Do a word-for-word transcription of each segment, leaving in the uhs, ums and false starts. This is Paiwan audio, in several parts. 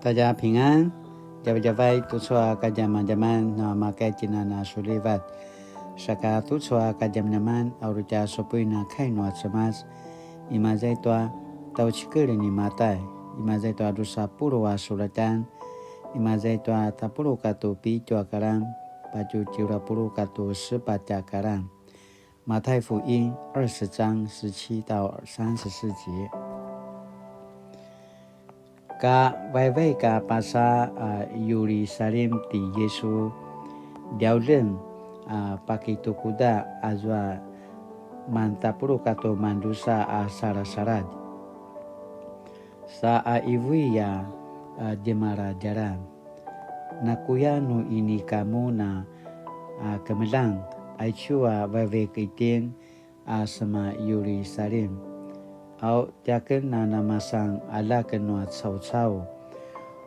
大家平安, djavadjavai tucu a kadjamadjaman na makaitjinan a sulivat. Saka tucu a kadjamadjaman a uri tja supuin a kai nua Cemas, imaza i tua tjaucikel ni Matai, imaza i tua drusa puluq a sulatjan, imaza i tua tapuluq katua pitju a karan, patje tjelu a puluq katua sepatj a karan. 馬太福音二十章十七到三十四節。Ka vaivaik a pasa a Yirusalim ti Yisu, djaulem a pakitukuda azua mantapuluq katua mandrusa a salasaladj. Sa a ivui a, a, djemaladjalan. Nakuya nu inika mun a, a, kemeljang, aicu a vaivaik itjen a sema Yirusalim. Au tiaken a namasan aljak nua caucau.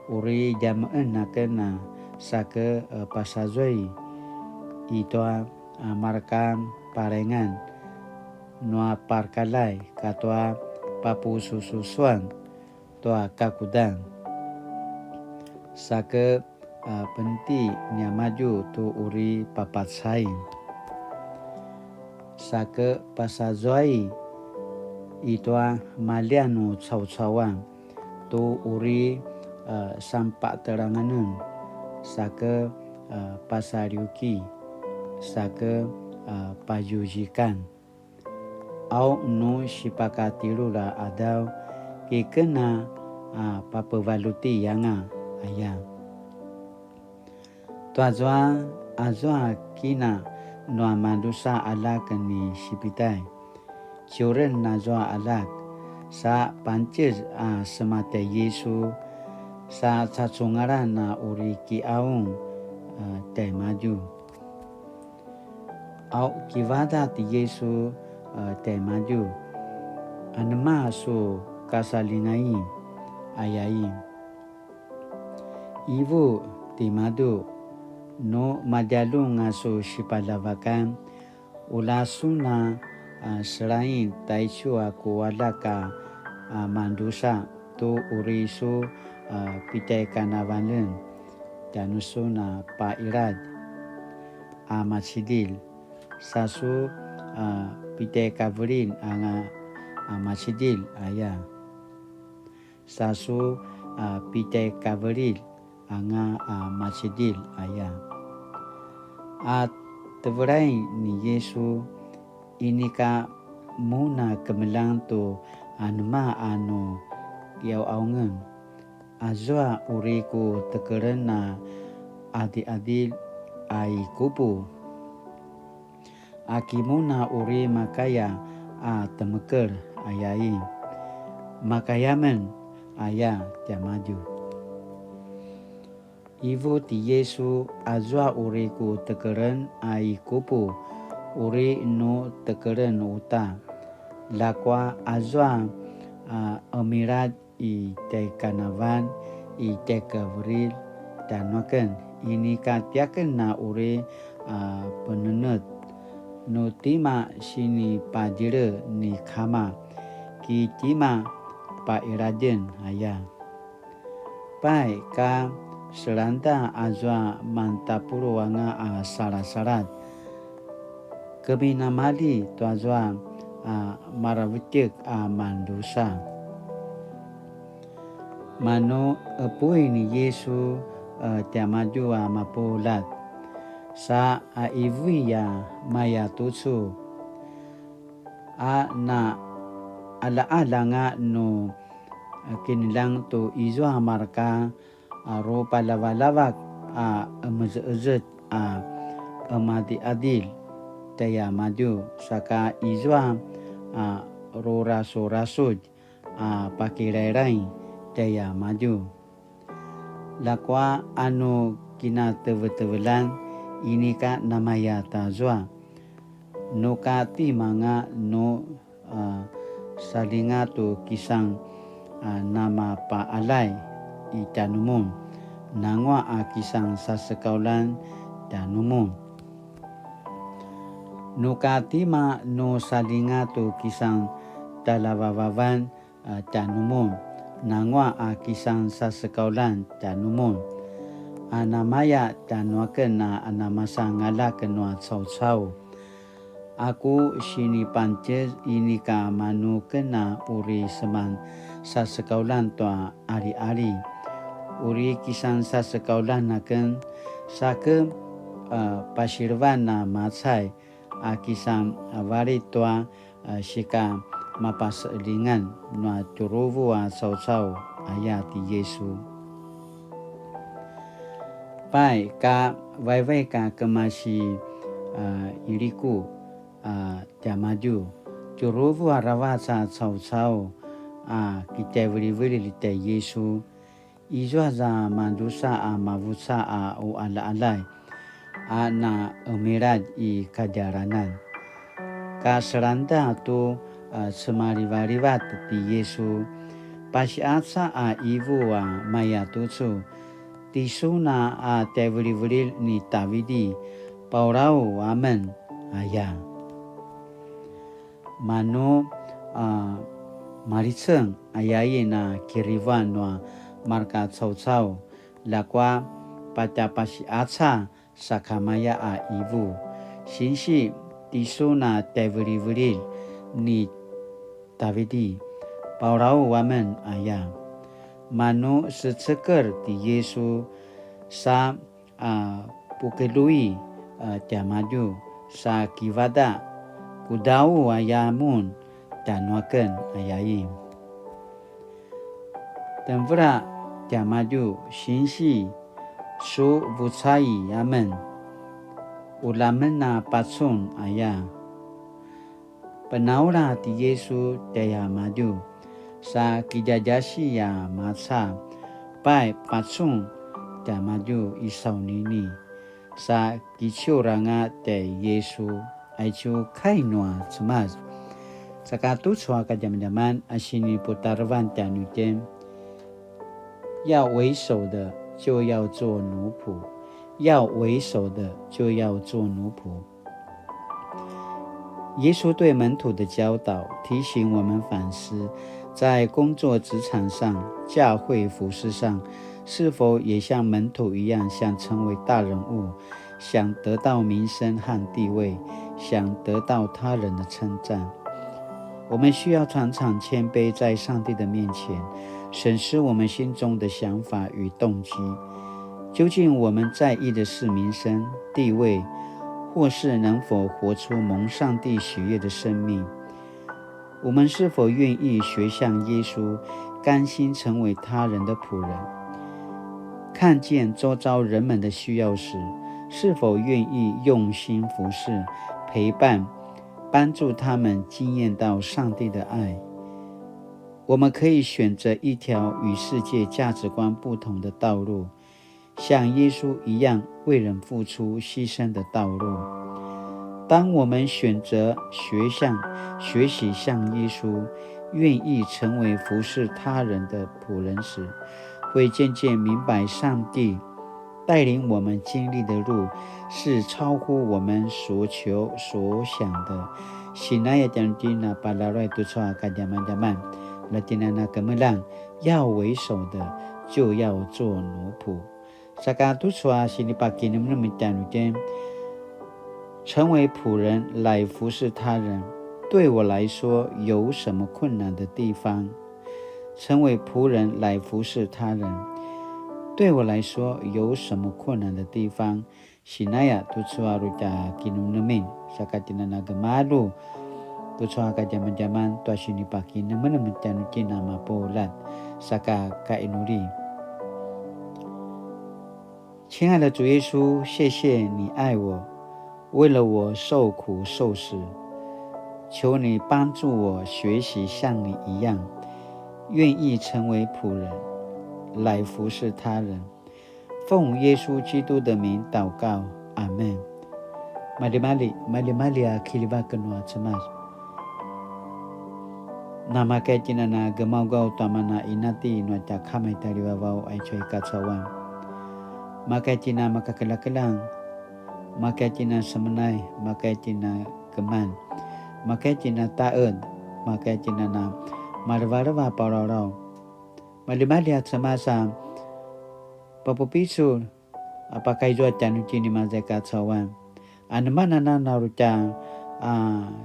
Uri djameqen aken a sake, e, pasazuai i tua, a, marka parengan nua parakaljai katua papusususuan tua kakudan. Sake, a, penti niamadju tu uri papacain. Sake pasazuai i tua maljian nu caucauan tu uri, a, sanpatelanganen. Sake, a, pasaliuki. Sake, a, pazuzikan. Au nu sipakatjelu a qadaw, kiken a, a, papevaljuti anga, aya. Tuazua, azua kina nua madrusa aljak ni Sipitai. Ciuren azua aljak, sa pangtjez a sema tjai Yisu, sa cacungalan a uri kiqaung, a, tjaimadju. Au kivadaq ti Yisu, a, tjaimadju, anema su kasalingain, ayain. Ivu timadju, nu madjaljun a su sipaljavakan, ula sun a, a, selain taicu a ku aljak a, a, madrusa tu uri su, a, pitjaikanavalen, tjanusun a paqiladj a macidilj, sa su, a, pitjaikavelin anga a macidilj aya. Sa su, a, pitjaikavelin anga a macidilj aya. A tevelain ni Yisu, inika mun a kemeljang tu anema a nu kiqauqaungen. Azua uri ku tekelen a qadiqadilj a i kupu. Aki mun a uri makaya a temekel, ayain. Makaya men, aya tiamadju. Ivu ti Yisu, azua uri ku tekelen a i kupu, uri nu tekelen uta. Ljakua azua, a, qemiladj i tjaikanavalj, i tjaikavelilj, tjanuaken, inika tiaken a uri, a, penenetj. Nu tima sinipadjele ni kama, ki tima paqiladjen aya. Pai ka selangeda azua mantapuluq anga a salasaladj, keminamalji tuazua a maravetjek a madrusa. Manu qepui ni Yisu, e, tiamadju a mapuljat, sa a ivui a maya tucu, a na qaljaqalja anga nu, e, kineljang tu izua marka a rupaljavaljavak a qemezeqezet a qemadiqadilj tjaiamadju, saka izua a rurasurasudj a pakirairaing tjaiamadju. Ljakua a nu kinatevetevelan inika namaya tazua, nu ka timanga nu, a, saljinga tu kisan, a, namapaqaljay i tjanumun, nanguaq a kisan sasekauljan tjanumun. Nu ka tima nu saljinga tu kisan tjaljavavavan, a, tjanumun, nanguaq a kisan sasekauljan tjanumun, a namaya tjanuaken a namasan aljak nua caucau. A ku sinipangetjez inika manu ken a uri seman sasekauljan tua aliali. Uri kisan sasekauljan aken, sa ke, a, pasilevan a macay, a kisan, a, valit tua, a, sika mapaselingan nua tjuruvu a caucau, aya ti Yisu. Pai, ka vaivaik a kemasi, a, iliku, a, tiamadju, tjuruvu aravac a caucau, a, kitjaivilivililj tjai Yisu, izua za madrusa a mavuca a uqaljaqaljay, a na qemiladj i kadjalanan. Ka selangda tu, a, cemalivalivat ti Yisu, pasiqaca a qivu a maya tucu, tisun a tjaivilivililj ni Tavidi, paulaw amen, aya. Manu, a, maliceng ayain a kirivuan nua marka caucau, ljakua patjapasiqaca sakamaya a qivu, sinsi tisun a tjaivilivililj ni Tavidi, paulaw amen, aya. Manu secekelj ti Yisu sa a pukelui, a, tiamadju sa kivadaq, kudau aya mun tjanuaken, ayain. Tenvela tiamadju, sinsi su vucai amen, ula men a pacun, aya. Penaula ti Yisu tjaiamadju sa kidjadjasi a maca, pai pacun tiamadju i saunini, sa kiciur anga tjai Yisu. Aicu kai nua Cemas. Saka tucu a kadjamadjaman a siniputarevan tjanuitjen, 要为首的就要做奴仆，要为首的就要做奴仆。 耶稣对门徒的教导提醒我们反思，在工作职场上、教会服事上，是否也像门徒一样，想成为大人物，想得到名声和地位，想得到他人的称赞？我们需要常常谦卑在上帝的面前，审视我们心中的想法与动机。究竟我们在意的是名声、地位， 或是能否活出蒙上帝喜悦的生命？我们是否愿意学像耶稣，甘心成为他人的仆人？看见周遭人们的需要时，是否愿意用心服侍、陪伴，帮助他们经验到上帝的爱？我们可以选择一条与世界价值观不同的道路， 像耶稣一样为人付出牺牲的道路。当我们选择学像，学习像耶稣，愿意成为服侍他人的仆人时，会渐渐明白上帝带领我们经历的路是超乎我们所求所想的。Sinaya tjanuitjen a palaruay tucu a kadjamadjaman, la tjinana kemeljang, 要为首的就要做奴仆。 Saka tucu a sinipakinemnem tjanuitjen, 成为仆人来服侍他人，对我来说有什么困难的地方？成为仆人来服侍他人，对我来说有什么困难的地方？ Sinaya tucu a uri tja kinemnemen, saka tjinana gemalju tucu a kadjamadjaman tua sinipakinemnem tjanuitjen a mapuljat, saka kainuli. 亲爱的主耶稣，谢谢你爱我，为了我受苦受死，求你帮助我学习像你一样，愿意成为仆人，来服侍他人。奉耶稣基督的名祷告，阿们。Maljimalji, maljimalji a kiljivak nua Cemas. Namakaya itjen a na gemaugaw tua mana inati nua tja Kama i tjaljivavaw aicu a i kacauan. Makaya itjen a makakeljakeljang, makaya itjen a semenay, makaya itjen a keman, makaya itjen a taed, makaya itjen a na malevaleva paulaulaw. Maljimalji a Cemas a papupicul a pakaizua tjanuitjen i maza i kacauan. Anema anan a uri tja a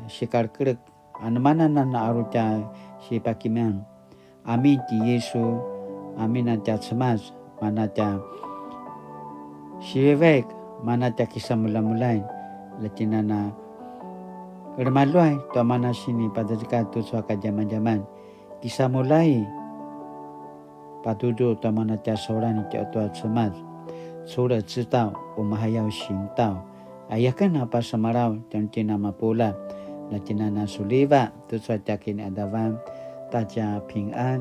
sikalekelek, anema anan a uri tja sipakimian. Amin ti Yisu, amin a tja Cemas, mana tja sivevek, mana tja kisamulamulay, la tjinana remaluay tua mana sinipadecekad tucu a kadjamadjaman. Kisamulay patudu tua mana tja saulan i tja tua Cemas. 除了知道, 我們還要行道. Ayaken a pasemalaw tjanuitjen a mapuljat, la tjinana suliva tucu a tja kiniqadavan. 大家平安.